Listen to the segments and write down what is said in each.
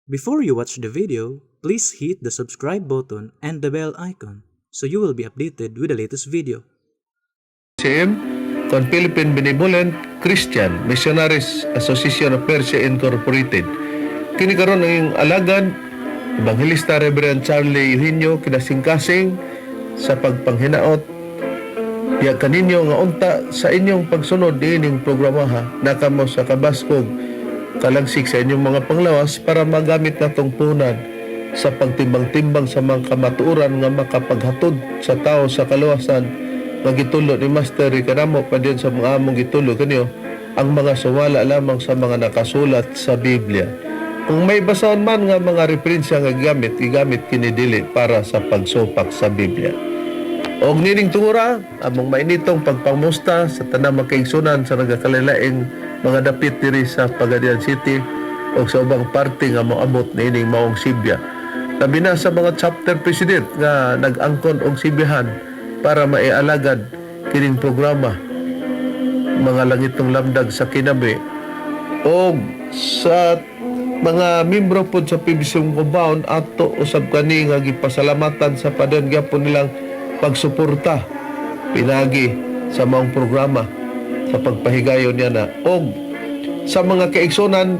Before you watch the video, please hit the subscribe button and the bell icon so you will be updated with the latest video. CM kon Philippine Benevolent Christian Missionaries Association of Mercy Incorporated. Kini karon ang iyong alagad, Ebanghelista Reverend Charlie Eugenio, kinasingkasing sa pagpanghinaot ya kaninyo nga unta sa inyong pagsunod niining programa na kamo sa kabaskog kalagsik sa inyong mga panglawas para magamit natong punan sa pagtimbang-timbang sa mga kamatuoran nga makapaghatod sa tao sa kaluwasan nga gitulo ni Master kanamo padiyon sa mga among gitulo kanyo ang mga sumala lamang sa mga nakasulat sa Biblia. Kung may basahon man nga mga referensya nga gigamit, gigamit kini dili para sa pagsupak sa Biblia. Og nining tungura, among mainitong pagpamusta sa tanang makaigsunan sa nagakalain mga dapit diri sa Pagadian City o sa ubang parte nga moabot niining maong sibya. Labi na sa mga chapter president nga nag-angkon og sibihan para maialagad kining programa mga langitong lamdag sa kinabi og sa mga membro pod sa PBC Compound, ato usab kani nga gipasalamatan sa padayon gyapon nilang pagsuporta pinagi sa maong programa sa pagpahigayon niya na. Og sa mga kaigsunan,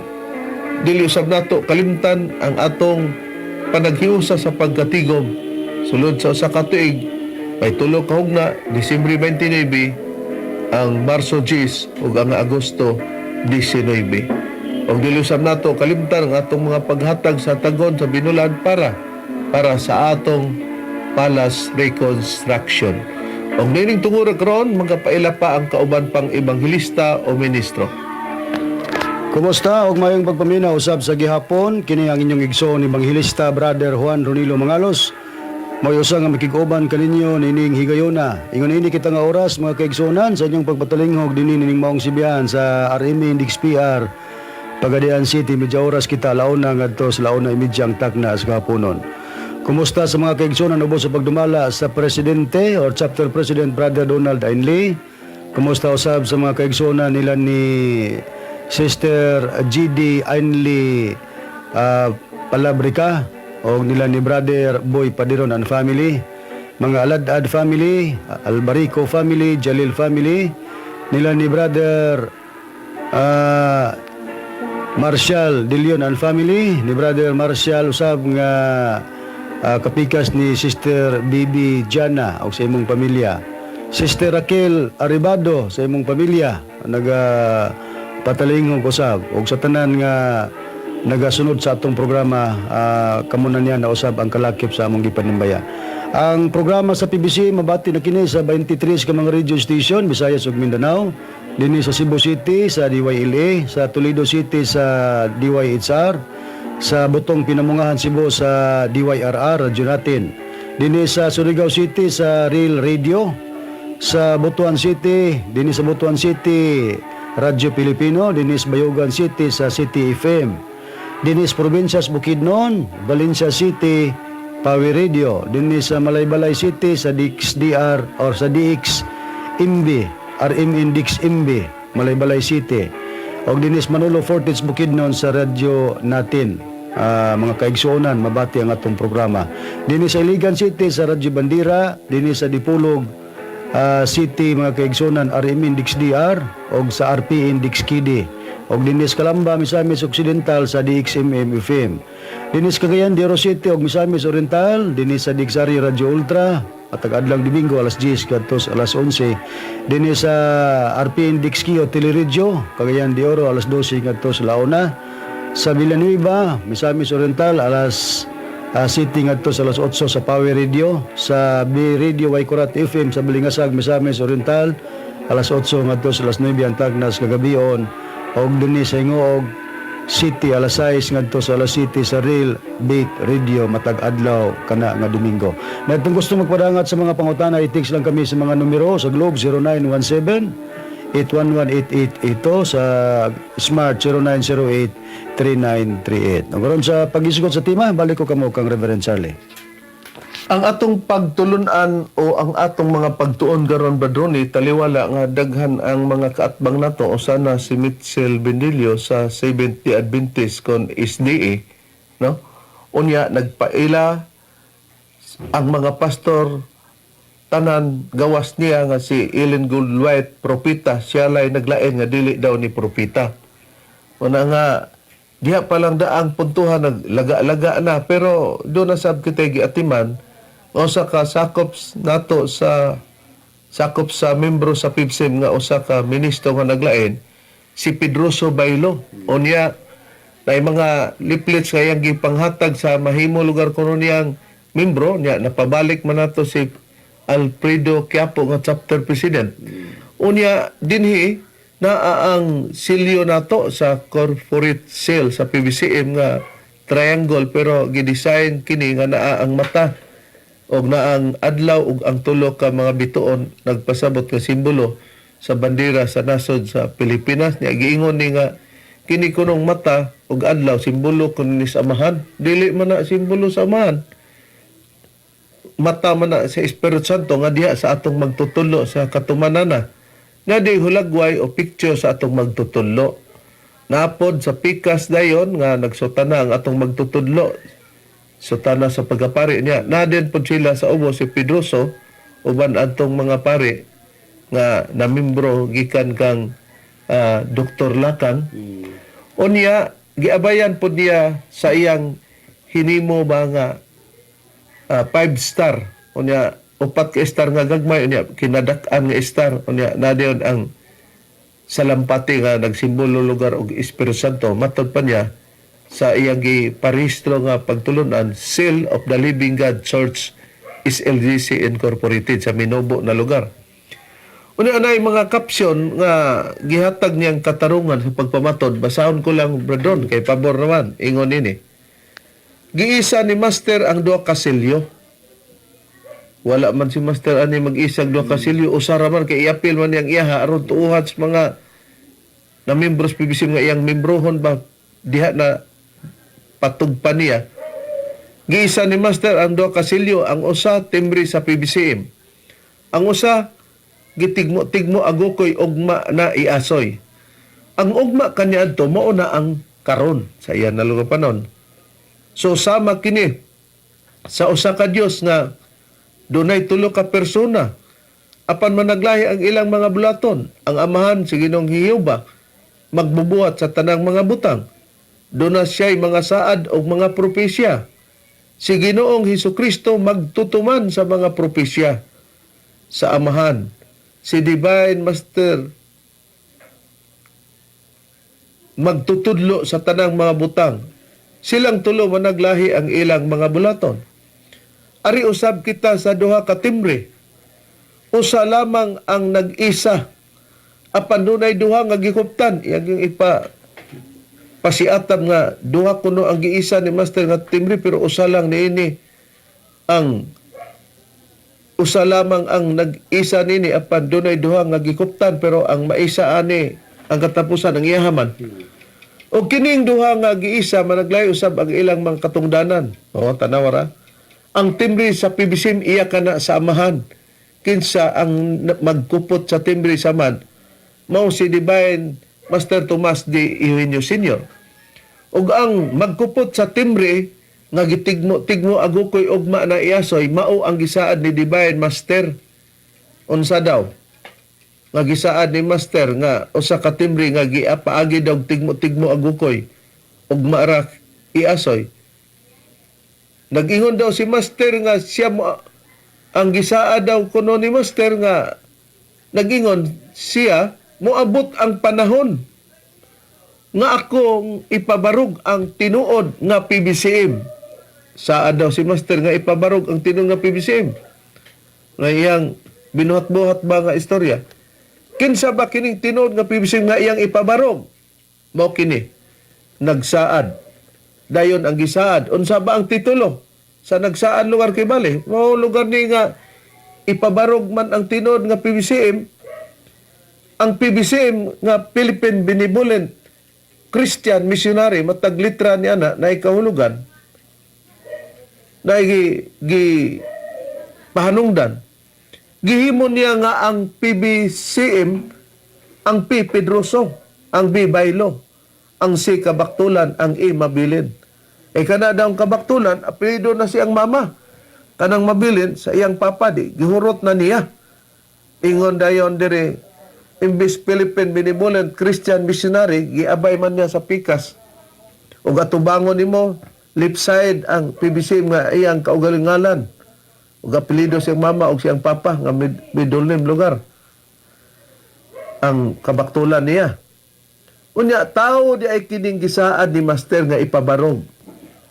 dili usab nato kalimtan ang atong panaghiusa sa pagkatigom sulod sa usa ka tuig. May tulo ka hugna, Disyembre 29, ang Marso 10 ug ang Agosto 19. Og dili usab nato kalimtan ang atong mga paghatag sa tagon sa binulan para sa atong palace reconstruction. Og nining tungura karon, magapaila pa ang kauban pang ebanghelista o ministro. Kumusta og mayong pagpaminaw usab sa gihapon. Kini ang inyong igsoon, Ebanghelista Brother Juan Ronilo Mangalos. Mao'y usa nga makig-uban kaninyo nining higayona. Ingon ini kita nga oras, mga kaigsuonan, sa inyong pagpatalinghog dinhi nining maong sibihan sa RMN DXPR Pagadian City, medya oras kita 1:00 ngadto sa 1:30 ang takna sa kahaponon. Kumusta sa mga kaigsuonan ubos sa pagdumala sa presidente or chapter president, Brother Donald Ainley. Kumusta usab sa mga kaigsuonan nila ni Sister GD Ainley Palabrica o nila ni Brother Boy Padiron and family, mga Aladad family, Albarico family, Jalil family, nila ni Brother Marshall De Leon and family, ni Brother Marshall usab nga kapikas ni Sister Bibi Jana o sa imong pamilya. Sister Raquel Aribado sa imong pamilya naga patalinghog usab og sa tanan nga nagasunod sa atong programa, kamo na niya na usab ang kalakip sa among gipanimbaya. Ang programa sa PBC mabati na kini sa 23 ka mga radio station, Visayas ug Mindanao, dinhi sa Cebu City sa DYLA, sa Toledo City sa DYHR, sa Butong Pinamungahan Cebu sa DYRR radyo natin. Dinhi sa Surigao City sa Real Radio, sa Butuan City, dinhi sa Butuan City Radyo Pilipino, dinhi sa Bayugan City sa City FM. Dinhi sa Probinsya sa Bukidnon, Valencia City, Power Radio. Dinhi sa Malaybalay City sa DXDR or sa DX MB, RMN DX MB, Malaybalay City. Og dinhi sa Manolo Fortich Bukidnon sa radyo natin. Mga kaigsuonan, mabati ang atong programa. Dinhi sa Iligan City sa Radyo Bandira, dinhi sa Dipolog City, mga kaigsuonan, RMN DXDR og sa RPN DXKD. Og dinhi sa Calamba, Misamis Occidental sa DXMM FM. Dinhi sa Cagayan de Oro City og Misamis Oriental, dinhi sa DXRI Radyo Ultra at adlang Domingo alas 10 kadto sa alas 11. Dinhi sa RPN DXKio Teleradyo, Cagayan de Oro, alas 12 ngadto sa 1. Sa Villanueva, Misamis Oriental, alas City ngadto sa alas 8 sa Power Radio, sa B Radio Waikurat FM sa Balingasag, Misamis Oriental, alas 8 ngadto sa alas 9 ang tagnas kagabion, og dinhi sa Gingoog City alas 6 ngadto sa alas 7 sa Real Beat Radio matag adlaw kana nga Domingo. Na kung gusto magpadangat sa mga pangutana, i-text lang kami sa mga numero sa Globe 0917 811-8882, sa Smart 0908-3938. Ug karon sa pag-isgot sa tema, balik ko kamo kang Reverend Charlie. Ang atong pagtulunan o ang atong mga pagtuon karon, Badroni, taliwala nga daghan ang mga kaatbang nato, usa na si Mitchell Bendilio sa Seventh Day Adventist kon SDA. No? Unya nagpaila ang mga pastor tanan gawas niya nga si Ellen Goldwhite propeta, siya lay naglain nga dili daw ni propeta. Una nga diha pa lang daang puntuhan, naglaga-laga na, pero do na sab kita giatiman nga usa ka sakop nato sa sakop sa membro sa PIBSIM nga usa ka ministro nga naglain, si Pedroso Bailo. Unya na mga leaflets nga iyang gipanghatag sa mahimo lugar kuno niyang membro niya, napabalik man nato si Alfredo Quiapo nga chapter president. Unya dinhi naa ang silyo nato sa corporate seal sa PBCM nga triangle, pero gidesign kini nga naa ang mata og naa ang adlaw ug ang tulo ka mga bituon, nagpasabot nga simbolo sa bandera sa nasod sa Pilipinas. Niya giingon ni nga kini kunong mata ug adlaw simbolo kun ni sa Amahan. Dili man na simbolo sa Amahan, mata man na sa Espiritu Santo nga diha sa atong magtutulo sa katumanana nga di hulagway o picture sa atong magtutudlo. Napod sa pikas dayon nga nagsutana ang atong magtutudlo, sutana sa pagkapari niya. Na din pod sila sa ubos, si Pedroso uban atong mga pari nga namimbro gikan kang Dr. Lakang. Unya giabayan pod niya sa iyang hinimo ba nga five star, unya upat ka star nga gagmay, unya kinadak-an nga star, unya na diyon ang salampati nga nagsimbolo lugar og Espiritu Santo. Matod pa niya sa iyang giparehistro nga pagtulunan, Seal of the Living God Church SLGC Incorporated sa Minobo na lugar. Unya anay mga caption nga gihatag niyang katarungan sa pagpamatod. Basahon ko lang, Bradon, kay pabor naman. Ingon nini: "Giisa ni Master ang duha ka selyo." Wala man si Master ani mag-isag duha ka selyo, usa ra man kay iapil man niyang iyaha aron tuuhan sa mga na membros PBC nga iyang membrohon ba diha na patugpa niya. "Giisa ni Master ang duha ka selyo, ang usa timbre sa PBCM. Ang usa gitigmo-tigmo agukoy, ugma na iasoy. Ang ugma kaniadto mao na ang karon sa iyan na lugar panon. So sama kini sa usa ka Dios nga dunay tulo ka persona apan managlahi ang ilang mga bulaton. Ang Amahan, si Ginoong Jehova, magbubuhat sa tanang mga butang. Duna siya'y mga saad o mga propesya. Si Ginoong Hesus Kristo magtutuman sa mga propesya sa Amahan. Si Divine Master magtutudlo sa tanang mga butang. Silang tulo managlahi ang ilang mga bulaton. Ari usab kita sa duha ka timbre. Usa lamang ang nag-isa apan dunay duha nga gikuptan." Iyang yung ipa pasiatam nga duha kuno ang giisa ni Master nga timbre, pero usa lang niini ang usa lamang ang nag-isa nini apan dunay duha nga gikuptan, pero ang maisa ani ang katapusan ang iyahaman. O kining duha nga giisa managlahi usab ang ilang mga katungdanan. O tanawa ra. Ang timbre sa PBCM iya kana sa Amahan. Kinsa ang magkupot sa timbre sa Amahan? Mao si Divine Master Tomas D. Eugenio Sr. Ug ang magkupot sa timbre nga gitigmo-tigmo agukoy, ugma na iasoy, mao ang gisaad ni Divine Master. Unsa daw nga gisaad ni Master nga usa ka timbre nga giapaagi daw tigmo-tigmo agukoy, ugma ra iasoy? Nag-ingon daw si Master nga siya mo ang gisaad daw kuno ni Master nga nag-ingon siya, "Moabot ang panahon nga akong ipabarog ang tinuod nga PBCM." Saad daw si Master nga ipabarog ang tinuod nga PBCM. Nga iyang binuhat-buhat ba nga istorya. Kinsa ba kining tinuod nga PBCM nga iyang ipabarog? Mao kini. Nagsaad. Dayon ang gisaad. Unsa ba ang titulo sa nagsaad lugar kay bale? Mao lugar ni nga ipabarog man ang tinuod nga PBCM, ang PBCM nga Philippine Benevolent Christian Missionary, matag litra ni ana na ikahulugan na gi pahanungdan. Gihimo niya nga ang PBCM, ang P Pedroso, ang B Baylo, ang C Kabaktulan, ang E Mabilin. Eh kana daw ang Kabaktulan, apelyido na siyang mama. Kanang Mabilin sa iyang papa di gihurot na niya. Ingon dayon dire, imbis Philippine Benevolent Christian Missionary, giabay man niya sa pikas. Ug atubangon nimo left side ang PBC nga iyang kaugalingalan. Ug apelyido siyang mama ug siyang papa nga middle name lugar. Ang Kabaktulan niya. Unya, tao di ay kining gisaad ni Master nga ipabarog.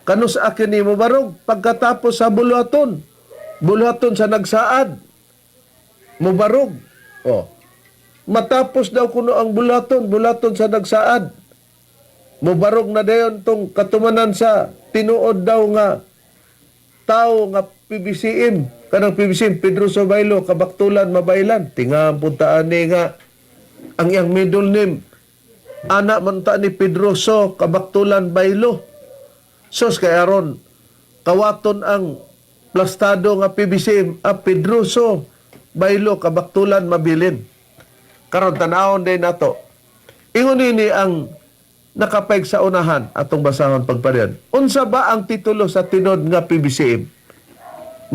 Kanus akin ni mo barog pagkatapos sa buluhaton. Buluhaton sa nagsaad. Mubarog. Oh. Matapos daw kuno ang buluhaton, buluhaton sa nagsaad. Mubarog na dayon tong katumanan sa tinuod daw nga tao nga PBCM, kanang PBCM Pedro Sobaylo Kabaktulan Mabaylan. Tinga puntaan ni nga ang iyang middle name anak man ta ni Pedro So Kabaktulan Baylo. Sos kay aron kawaton ang plastado nga PBCM a Pedro So Baylo Kabaktulan Mabilin. Karon tan-awon din nato. Ingon nini ang nakapeg sa unahan atong basahon pagpadayon. Unsa ba ang titulo sa tinod nga PBCM?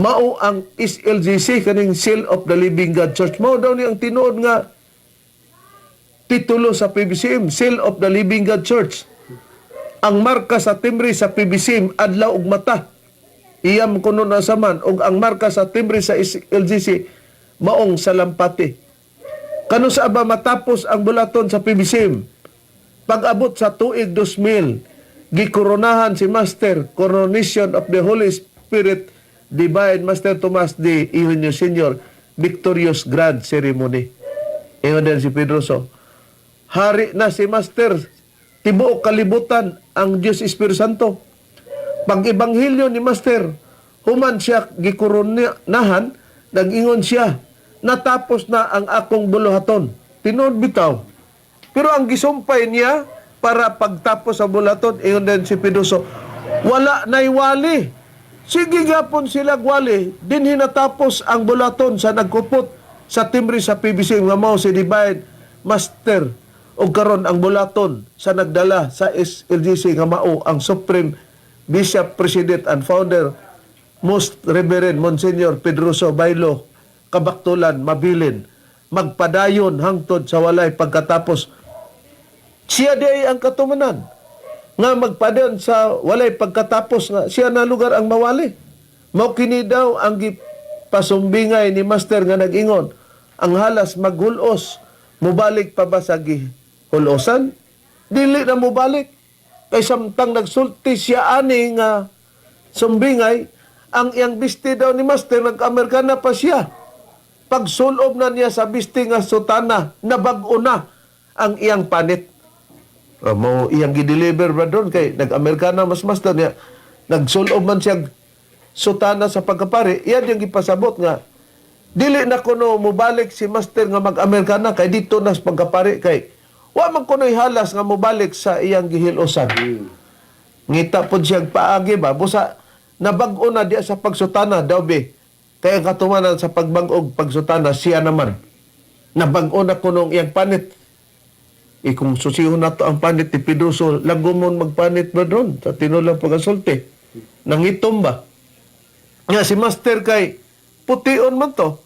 Mao ang SLGC, kaning Seal of the Living God Church. Mao daw ni ang tinuod nga titulo sa PBCM, Seal of the Living God Church. Ang marka sa timbre sa PBCM, adlaw ug mata. Iyam kuno na saman ug ang marka sa timbre sa SLGC maong salampati. Kano sa aba matapos ang bulaton sa PBCM? Pag-abot sa tuig 2000, gikoronahan si Master, Coronation of the Holy Spirit Divine Master Tomas de Eugenio Senior, Victorious Grand Ceremony. Ingon din si Pedroso, hari na si Master, tibuok kalibutan ang Diyos Espiritu Santo. Pag ebanghelyo ni Master, human siya gikoronahan, nag-ingon siya, "Natapos na ang akong buluhaton." Tinuod bitaw. Pero ang gisumpay niya para pagtapos sa buluhaton, ingon din si Pedroso, wala na'y wali. Sige gapon sila wali, din hinatapos ang buluhaton sa nagkupot sa timbre sa PBC nga mao si Divine Master, o karon ang buluhaton sa nagdala sa SLGC nga mao ang Supreme Bishop President and Founder Most Reverend Monsignor Pedroso Baylo Kabaktulan Mabilin, magpadayon hangtod sa walay pagkatapos. Siya di ay ang katumanan nga magpadayon sa walay pagkatapos nga siya na lugar ang mawali. Mao kini daw ang gipasumbingay ni Master nga nag-ingon, ang halas maghulos, mubalik pa ba sa gihulosan? Dili na mubalik. Kay samtang nagsulti siya ani nga sumbingay, ang iyang bisti daw ni Master nag-Amerikana pa siya. Pagsulob na niya sa bisti nga sutana, nabag-o na ang iyang panit. Mo iyang gi-deliver ba doon kay nag-Amerikana mas master niya. Nagsulob man siya sutana sa pagkapari, iyan yung gipasabot nga dili na kuno mubalik si Master nga mag-Amerikana kay dito na sa pagkapari, kay wa man kuno'y halas nga mubalik sa iyang gihilosan. Ngita pod siyang paagi ba busa nabag-o na diya sa pagsutana daw be. Kaya ang katumanan sa pagbag-og pagsutana siya naman. Nabag-o na kunong iyang panit. E kung susihon nato ang panit ni Pedroso, lagumon magpanit ba doon sa tinulang pagasulti? Nangitom ba? Nga si Master kay pution man to.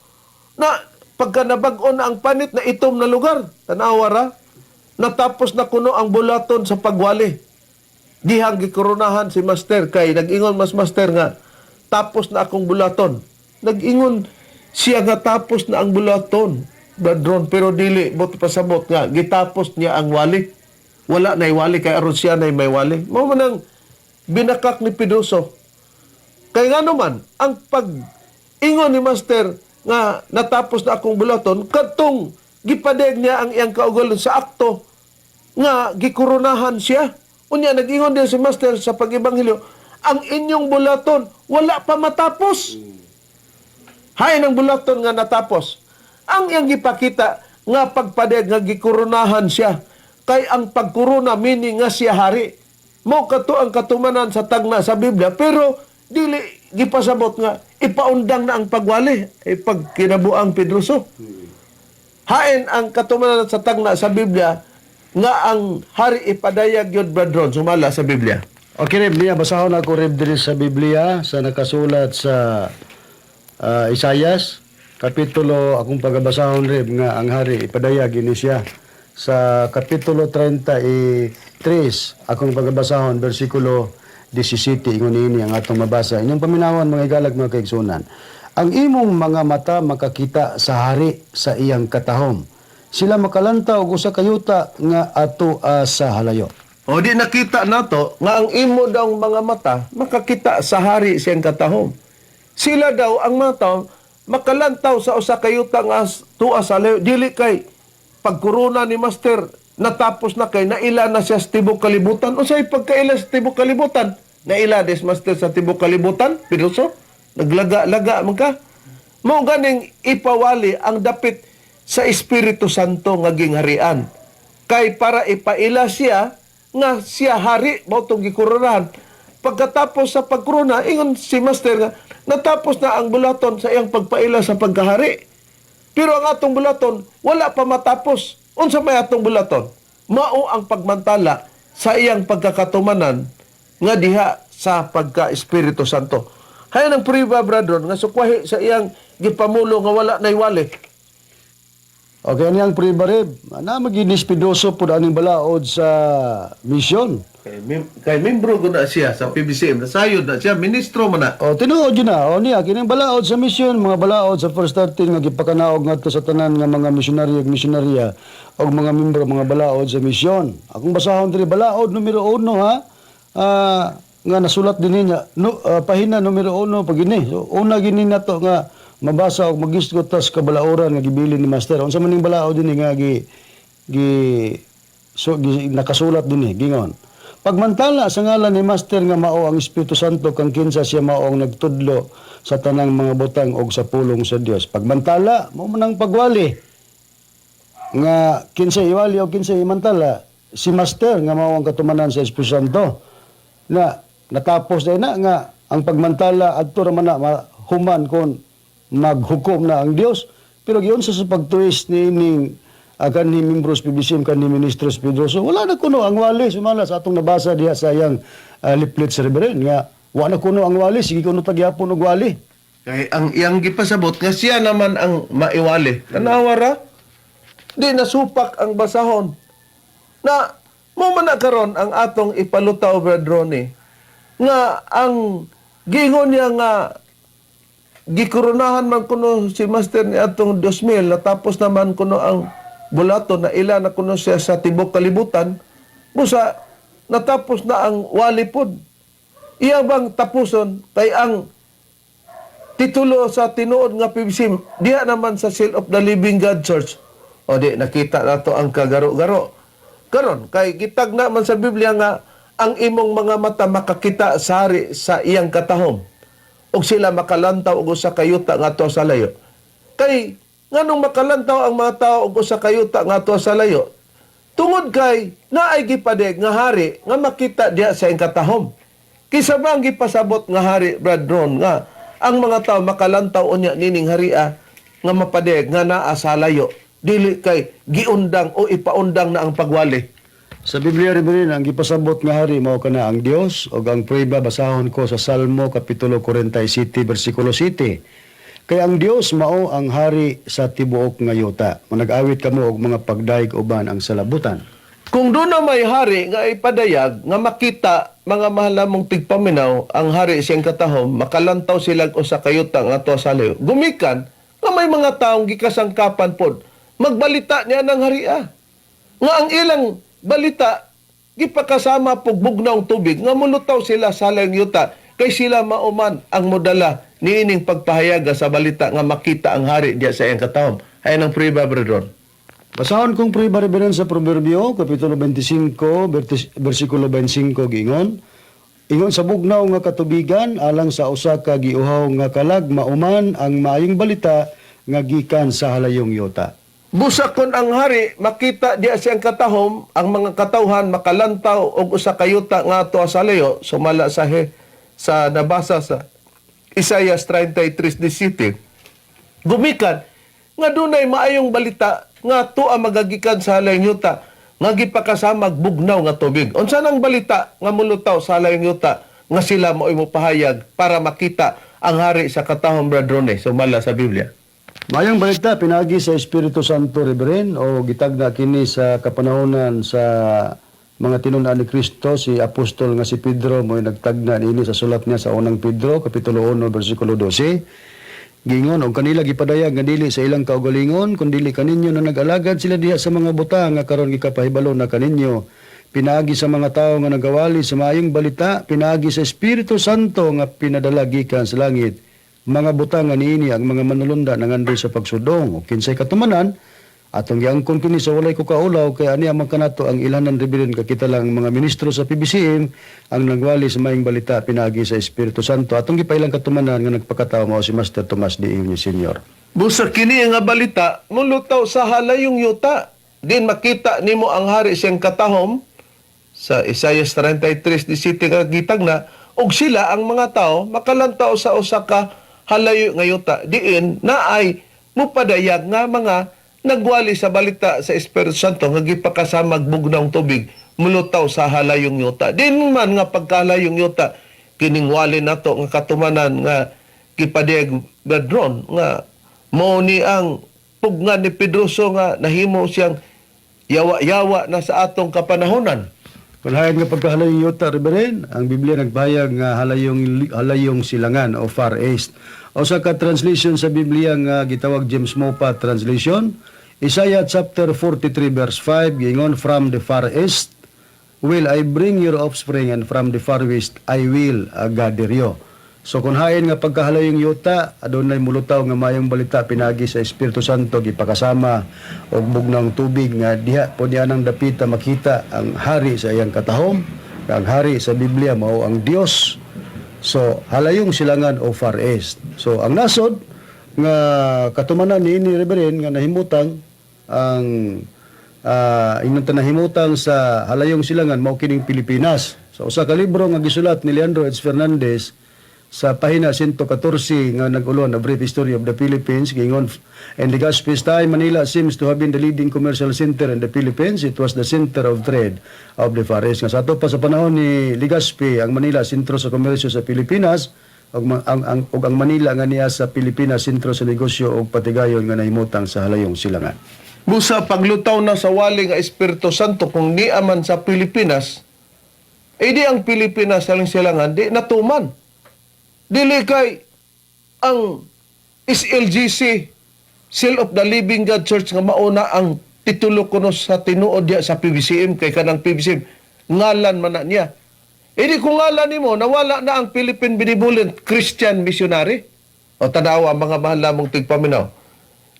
Na pagka nabag-o na ang panit na itom na lugar, tanawa ra, natapos na kuno ang bulaton sa pagwali. Dihang gikoronahan si Master kay nag-ingon mas Master nga tapos na akong bulaton. Nag-ingon siya nga tapos na ang bulaton. Bradron, pero dili bot pasabot nga gitapos niya ang wali. Wala na wali kay aron siya na may wali. Mao man ang binakak ni Pedroso. Kay nga naman, ang pag ingon ni Master nga natapos na akong bulaton, kadtong gipadeg niya ang iyang kaugalingon sa akto nga gikoronahan siya. Unya nag-ingon din si Master sa pag-ebanghelyo, ang inyong bulaton wala pa matapos. Hay ng bulaton nga natapos. Ang iyang gipakita nga pagpadeg nga gikoronahan siya. Kay ang pagkorona meaning nga siya hari. Mo kato ang katumanan sa tagna sa Biblia, pero dili gipasabot nga ipaundang na ang pagwali ay pag kinabuang Pedroso. Hain ang katumanan sa tagna sa Biblia nga ang hari ipadayag yun, Bradron, sumala sa Biblia? Okay, Reb, niya, basahon ako, Reb, diri sa Biblia, sa nakasulat sa Isayas, kapitulo, akong pagabasahon, Reb, nga ang hari, ipadayag, ini siya. Sa kapitulo 33, akong pagabasahon, versikulo 17, ingon ini ang atong mabasa. Inyong paminawan, mga igalag, mga kaigsunan. Ang imong mga mata makakita sa hari sa iyang katahom. Sila makalanta og usa ka yuta nga ato sa halayo. O di nakita nato nga ang imo daw mga mata makakita sa hari siyang katahom. Sila daw ang mga tao makalantaw sa usa ka yuta nga tuwa sa layo, dili kay pagkorona ni Master natapos na kay naila na siya sa tibok kalibutan. Unsay pagkaila sa tibok kalibutan? Naila des Master sa tibok kalibutan? Pinuso? Naglaga-laga man ka. Mao ganing ipawali ang dapit sa Espiritu Santo nga gingharian. Kay para ipaila siya nga siya hari mao tong gikoronahan. Pagkatapos sa pagkorona, ingon si Master nga natapos na ang bulaton sa iyang pagpaila sa pagkahari. Pero ang atong bulaton wala pa matapos. Unsa may atong bulaton? Mao ang pagmantala sa iyang pagkakatumanan nga diha sa pagka-Espiritu Santo. Hayan ang priba, brother, nga sukwahi sa iyang gipamulo nga wala na iwali. Okay, ani ang pribarib. Na maginis pidoso pud aning balaod sa misyon. Kay membro ko na siya sa PBCM, nasayod na siya, ministro man na. O tinuod yun na. O niya kining balaod sa misyon, mga balaod sa first 13 nga gipakanaog ngadto sa tanan nga mga misyonaryo ug misyonarya og mga membro mga balaod sa misyon. Akong basahon diri balaod numero 1 ha. Nga nasulat din niya no, pahina numero 1 pag ini. So, una gini nato nga mabasa og magisgot tas kabalaoran nga gibilin ni Master. Unsa man ning balaod dinhi nga gi gi so, gi, nakasulat dinhi gingon. Pagmantala sa ngalan ni Master nga mao ang Espiritu Santo kang kinsa siya mao ang nagtudlo sa tanang mga butang og sa pulong sa Dios. Pagmantala mao man ang pagwali nga kinsa iwali o kinsa imantala si Master nga mao ang katumanan sa Espiritu Santo na natapos day na nga ang pagmantala adto ra man na mahuman kon maghukom na ang Dios, pero giunsa sa pagtuwis ni ining kanhi membros PBCM, kanhi ministros Pedroso, wala na kuno ang wali sumala sa atong nabasa diha sa iyang leaflet sa Reverend nga wa na kuno ang wali, sige kuno tagyapon og wali. Kay ang iyang gipasabot nga siya naman ang maiwali. Tanawa ra. Di nasupak ang basahon. Na mo man na karon ang atong ipalutaw, Brad Ronnie, nga ang gingon niya nga gikoronahan man kuno si Master ni atong 2000, natapos naman kuno ang bulato, na ila na kuno siya sa tibok kalibutan, busa natapos na ang wali pod. Iya bang tapuson kay ang titulo sa tinuod nga PBC diha naman sa Seal of the Living God Church? O di nakita nato ang kagaro-garo karon kay gitag na man sa Biblia nga ang imong mga mata makakita sa hari sa iyang katahom ug sila makalantaw og usa ka yuta ngadto sa layo. Kay nganong makalantaw ang mga tao og usa ka yuta ngadto sa layo? Tungod kay naay gipadeg nga hari nga makita diha sa iyang katahom. Kisa ba ang gipasabot nga hari, Brad Ron, nga ang mga tao makalantaw unya nining haria nga mapadeg nga naa sa layo, dili kay giundang o ipaundang na ang pagwali? Sa Biblia, Reverend, ang gipasabot nga hari mao kana ang Dios ug ang prueba basahon ko sa Salmo kapitulo 47 bersikulo 7. Kay ang Dios mao ang hari sa tibuok nga yuta. Manag-awit kamo og mga pagdayeg uban ang salabutan. Kung doon na may hari nga ipadayag nga makita, mga mahal namong tigpaminaw, ang hari siyang katahom, makalantaw sila og usa ka yuta nga tuwa sa layo. Gumikan nga may mga taong gikasangkapan pod magbalita niya ng haria. Nga ang ilang balita gipakasama pug bugnaw tubig nga mulutaw sila sa layong yuta kay sila mauman ang modala niining pagpahayaga sa balita nga makita ang hari diya sa iyang katahom. Ayan ang priba, Brethren. Basahon kong prueba, Reverend, sa Proverbio kapitulo 25 bersikulo 25 giingon. Ingon sa bugnaw nga katubigan alang sa usa ka giuhaw nga kalag mauman ang maayong balita nga gikan sa halayong yuta. Busa kon ang hari makita diya siyang katahom, ang mga katawhan makalantaw og usa ka yuta nga ato sa layo, sumala sa nabasa sa Isaiah 33:17. Gumikan nga dunay maayong balita nga tuwa magagikan sa halayong yuta. nga gipakasamag bugnaw nga tubig. Unsa nang balita nga mulutaw sa halayong yuta nga sila mao'y mopahayag para makita ang hari sa katahom, Brad Rone, sumala sa Biblia? Mayong balita pinagi sa Espiritu Santo, Reverend, o gitagna kini sa kapanahonan sa mga tinun-an ni Kristo. Si apostol nga si Pedro mo'y nagtagna niini sa sulat niya sa Unang Pedro kapitulo 1 bersikulo 12. Gingon, og kanila gipadayag nga dili sa ilang kaugalingon kun dili kaninyo na nag-alagad sila diha sa mga butang nga karon gikapahibalo na kaninyo pinaagi sa mga tawo nga nagawali sa maayong balita pinaagi sa Espiritu Santo nga pinadala gikan sa langit, mga butang nga niini ang mga manulunda nangandoy sa pagsudong. O kinsay katumanan atong giangkon kini sa walay ko kaulaw, kay ani ang kanato ang ilhanan, Reverend, kakita lang ang mga ministro sa PBCM ang nagwali sa maayong balita pinaagi sa Espiritu Santo. Atong gipailang katumanan nga nagpakatao mao si Master Tomas D. Euño Sr. Busa kini nga balita mulutaw sa halayong yuta. Din makita nimo ang hari siyang katahom sa Isaiah 33:17 nga gitagna, og sila ang mga tao makalantaw sa usa ka halayo nga yuta diin na ay mupadayag nga mga nagwali sa balita sa Espiritu Santo nga gipakasamag bugnawng tubig mulutaw sa halayong yuta. Din man nga pagkahalayong yuta, kining wali nato nga katumanan nga gipadayag, Brad Ron, nga mao ni ang pugnan ni Pedroso nga nahimo siyang yawa-yawa na sa atong kapanahonan. Kung hayan nga pagkahalayong yuta, Reverend, ang Biblia nagbayag nga halayong silangan o Far East. O sa ka-translation sa Biblia nga gitawag James Moffatt Translation, Isaiah chapter 43 verse 5, giingon, "From the far east will I bring your offspring and from the far west I will gather you." So kung hain nga pagkahalayong yuta, adunay mulutaw nga mayong balita pinagi sa Espiritu Santo gipakasama og bugnawng tubig nga diha po niya nang dapita makita ang hari sa iyang katahom. Ang hari sa Biblia mao ang Dios. So halayong silangan o Far East. So ang nasod nga katumanan niini, Reverend, nga nahimutang ang ingon ta nahimutang sa halayong silangan mao kining Pilipinas. Sa usa ka libro nga gisulat ni Leandro H. Fernandez sa pahina 114 nga nag-ulon, A Brief History of the Philippines, giingon, "In Legazpi's time, Manila seems to have been the leading commercial center in the Philippines. It was the center of trade of the Far East." Nga sa ato pa sa panahon ni Legazpi, ang Manila sentro sa komersyo sa Pilipinas ug ang Manila nga niya sa Pilipinas sentro sa negosyo ug patigayon nga nahimutang sa halayong silangan. Busa paglutaw na sa wali nga Espiritu Santo kung niya man sa Pilipinas, eh di ang Pilipinas sa silangan di natuman. Dili kay ang SLGC, Seal of the Living God Church, nga mauna ang titulo kuno sa tinuod diya sa PBCM, kay kanang PBCM ngalan man na niya. Eh di kung ngalan nimo, nawala na ang Philippine Benevolent Christian Missionary. O tanawa, mga mahal namong tigpaminaw.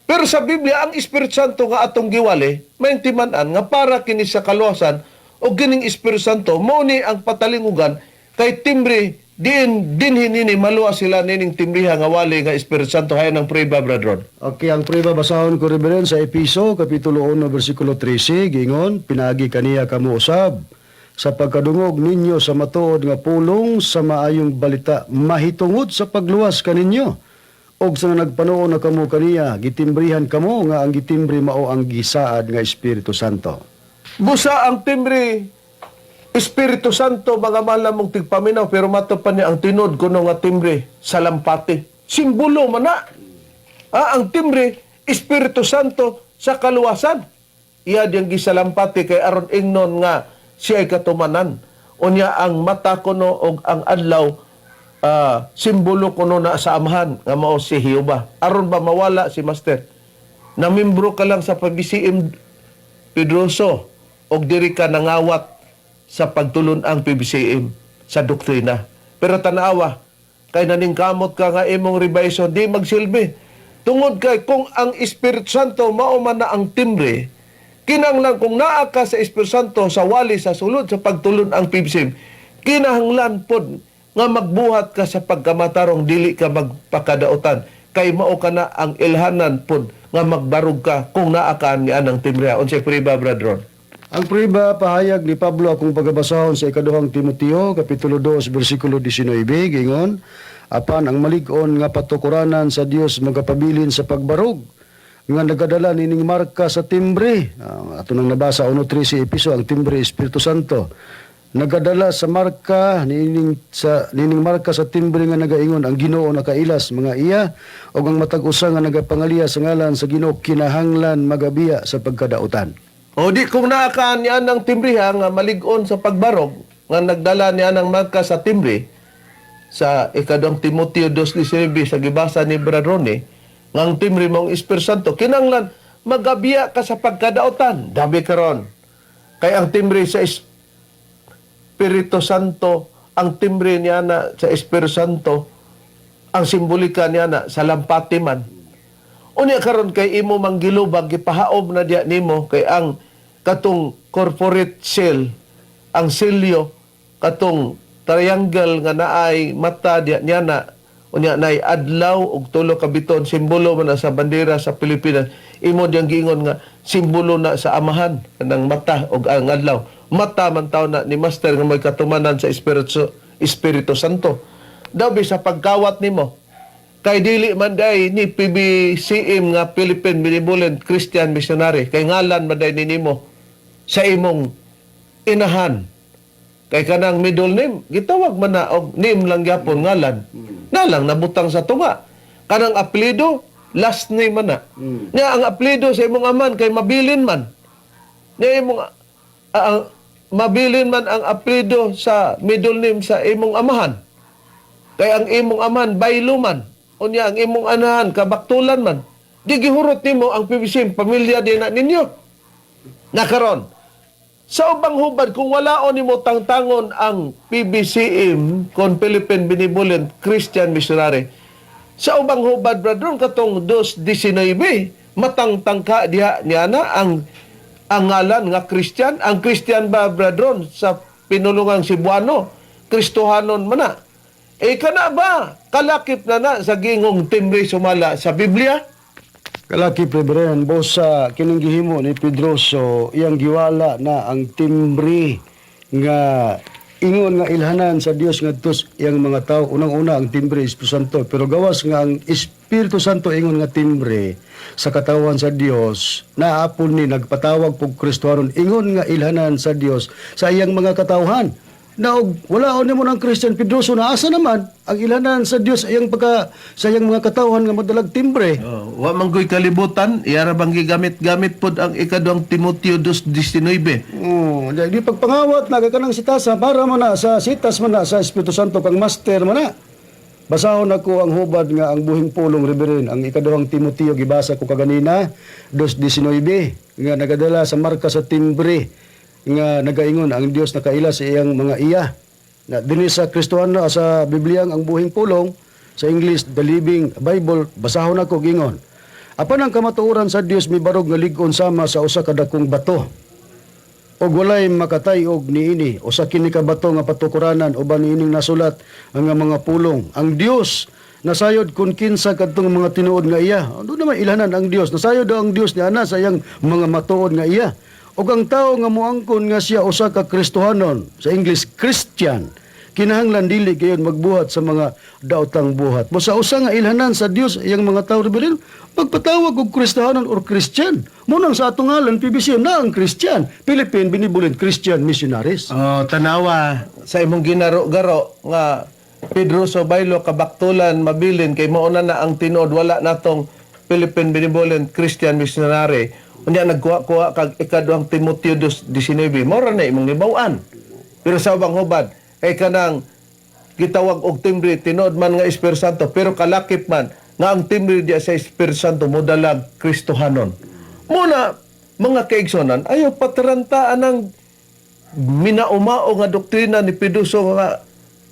Pero sa Biblia, ang Espiritu Santo nga atong giwali, may timan-an nga para kini sa kaluwasan, o kining Espiritu Santo mao ni ang patalingugan kay timbre din dinhi nini maluwas sila nining timbriha nga wali nga Espiritu Santo. Hayan ang prueba, Brad Ron. Okay, ang prueba basahon ko, Reverend, sa Episo, Kapitulo 1, versikulo 13, gingon, "Pinagi kaniya kamo usab, sa pagkadungog ninyo sa matuod nga pulong sa maayong balita, mahitungod sa pagluwas kaninyo. Og sa nagpanuo na kamo kaniya, gitimbrihan kamo nga ang gitimbre mao ang gisaad nga Espiritu Santo." Busa ang timbre Espiritu Santo, mga mahal namong tigpaminaw, pero mato pa niya ang tinod kuno nga timbre sa lampati. Simbolo man na. Ang timbre Espiritu Santo sa kaluwasan. Iya diyang gisalampati kay aron ingnon nga siya ay katumanan. Unya ang mata kuno og ang adlaw, simbolo kuno na sa Amahan nga mao si Jehova. Aron ba mawala si Master? Na membro ka lang sa PBCM, Pedroso, og diri ka nangawat sa pagtulon ang PBCM sa doktrina. Pero tanawa, kay naningkamot ka nga imong revision, di magsilbi. Tungod kay kung ang Espiritu Santo mao man na ang timbre, kinahanglan kung naa ka sa Espiritu Santo sa wali sa sulod sa pagtulon ang PBCM, kinahanglan pod nga magbuhat ka sa pagkamatarong, dili ka magpakadaotan kay mao ka na ang ilhanan pod nga magbarog ka kung naa ka ni anang timbre. Unsay prueba, Brad Ron? Ang prueba pahayag ni Pablo akong pagabasahon sa Ikaduhang Timoteo kapitulo 2 bersikulo 19, gingon, "Apan ang malig-on nga patukuranan sa Dios magapabilin sa pagbarog. nga nagadala nining marka sa timbre. Ato nang nabasa 1:13 Episo, ang timbre Espiritu Santo. Nagadala sa marka nining sa nining marka sa timbre nga nagaingon ang Ginoo nakailas mga iya, ug ang matag usa nga nagapangaliya sa ngalan sa Ginoo kinahanglan magabiya sa pagkadautan. O di kung naa ka niya ng timbre ha, nga malig-on sa pagbarog, nga nagdala niya ng marka sa timbre, sa ikaduhang Timoteo 2:19 sa gibasa ni Brad Ronnie, nga ang timbre mong Espiritu Santo, kinanglan magabiya ka sa pagkadautan. Dabi karon. Kay ang timbre sa Espiritu Santo, ang timbre niya na sa Espiritu Santo, ang simbolika niya na sa lampati man. Unya karon kay imo manggilubag, gipahaob na diya nimo kay ang katong corporate seal, ang selyo, katong triangle nga naay mata diya niya na, unya naay adlaw ug tulo ka biton, simbolo man na sa bandera sa Pilipinas. Imo diyang giingon nga simbolo na sa Amahan kanang mata ug ang adlaw. Mata man taw na ni Master nga may katumanan sa Espiritu Santo. Daw sa pagkawat nimo kay dili man day ni PBCM nga Philippine Benevolent Christian Missionary, kay ngalan man day ni nimo sa imong inahan. Kay kanang middle name gitawag man na og name lang gyapon, ngalan na lang nabutang sa tunga. Kanang apelyido, last name man na nya. Ang apelyido sa imong aman kay mabilin man nya imong ang mabilin man ang apelyido sa middle name sa imong amahan. Kay ang imong amahan Baylo man. Unya ang imong anahan Kabaktulan man. Di gihurot nimo ang PBC, pamilya din na ninyo. Nakaron. Sa ubang hubad, kung wala o nimo tangtangon ang PBCM kon Philippine Benevolent Christian Missionary. Sa ubang hubad, brother, katong 2:19, matangtang ka diha niya na ang ngalan nga Christian. Ang Christian ba, brother, sa pinulungang Cebuano, Kristohanon man na. Eh kana ba kalakip na na sa gingong timbre sumala sa Biblia? Kalaki, Reverend, bosa kining gihimo ni Pedroso, iyang giwala na ang timbre nga ingon nga ilhanan sa Dios ngadto sa iyang mga tao. Unang-una ang timbre Espiritu Santo, pero gawas nga ang Espiritu Santo ingon nga timbre sa katawan sa Dios, naapon ni nagpatawag pug Kristohanon, ingon nga ilhanan sa Dios sa iyang mga katawhan. Na og wala nimo ng Christian Pedroso na asa naman ang ilhanan sa Dios iyang pagka sa iyang mga katawhan nga madalag timbre? Oh, wa man ko'y kalibutan, iyara bang gigamit-gamit pod ang ikaduhang Timoteo 2:19. Oh, di pagpangawat na kay kanang sitasa para man na sa sitas man na sa Espiritu Santo kang Master man na. Basahon ako ang hubad nga ang buhing pulong, Reverend, ang ikaduhang Timoteo, gibasa ko kaganina 2:19, nga nagadala sa marka sa timbre nga nagaingon ang Dios nakaila sa iyang mga iya. Na dinhi sa Kristohano sa Bibliang ang buhing pulong, sa English The Living Bible, basahon ako gingon. Apan ang kamatuoran sa Dios mibarog nga lig-on sama sa usa ka dakong bato og walay makatay-og niini. Usa kini ka bato nga patukuranan uban niining nasulat ang mga pulong. Ang Dios nasayod kun kinsa kadtong mga tinuod nga iya. Ano naman ilhanan ang Dios? Nasayod daw ang Dios niana sa iyang mga matuod nga iya. Ug ang tawo nga moangkon nga siya usa ka Kristohanon, sa English Christian, kinahanglan dili gayon magbuhat sa mga daotang buhat. Mo sa usa nga ilhanan sa Dios iyang mga tawo, Reverend, magpatawag og Kristohanon or Christian. Mo nang sa atong ngalan PBC na ang Christian, Philippine Benevolent Christian Missionaries. Oh, tanawa sa imong ginaro-garo nga Pedroso Baylo Kabaktulan mabilin kay mauna na ang tinuod, wala natong Philippine Benevolent Christian Missionary. Unya nagkuha-kuha kag ikaduhang Timoteo 2:19, mao ra na imong nibaw-an. Pero sa ubang hubad kay kanang gitawag og timbre tinuod man nga Espiritu Santo, pero kalakip man nga ang timbre diya sa Espiritu Santo modalag Kristohanon. Muna mga kaigsonan, ayaw patarantaan ang minaumao nga doktrina ni Pedroso nga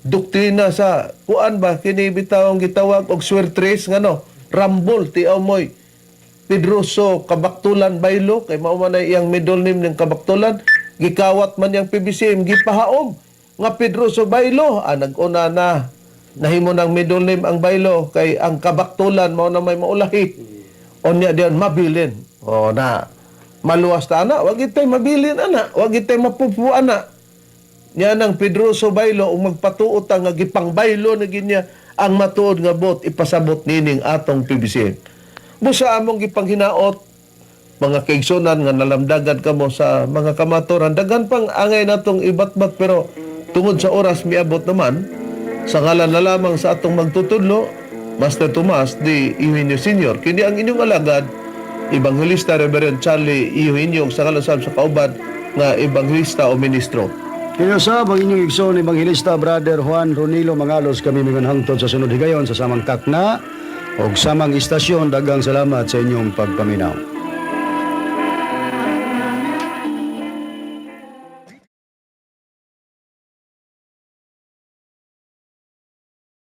doktrina sa kuan ba kini bitawng gitawag og swertres nga no rambol ti amoy Pedroso Kabaktulan Baylo kay mao man ay iyang middle name ng Kabaktulan. Gikawat man yang PBCM, gipahaom nga Pedroso Baylo. Nag-una na nahimo ng middle name ang Baylo kay ang Kabaktulan mao na may maulahi. Unya diyan mabilin o na maluwas ta ana, wag itay mabilin ana, wag itay mapupu ana. Nya nang Pedroso Baylo ug magpatuot ang nga gipangbaylo na ginya ang matuod nga bot ipasabot nining atong PBCM. Busa among gipanghinaot, mga kaigsunan, nga nalamdagan kamo sa mga kamaturan. Daghan pang angay natong ibatbat, pero tungod sa oras miabot naman. Sa ngalan na lamang sa atong magtutudlo, Master Tomas D. Eugenio Sr., kini ang inyong alagad, Evangelista Reverend Charlie Eugenio, sa ngalan sab sa kauban nga evangelista o ministro. Kini usab ang inyong igsoon, Ebanghelista Brother Juan Ronilo Mangalos. Kami mingon hangtod sa sunod higayon sa samang takna og samang istasyon. Daghang salamat sa inyong pagpaminaw.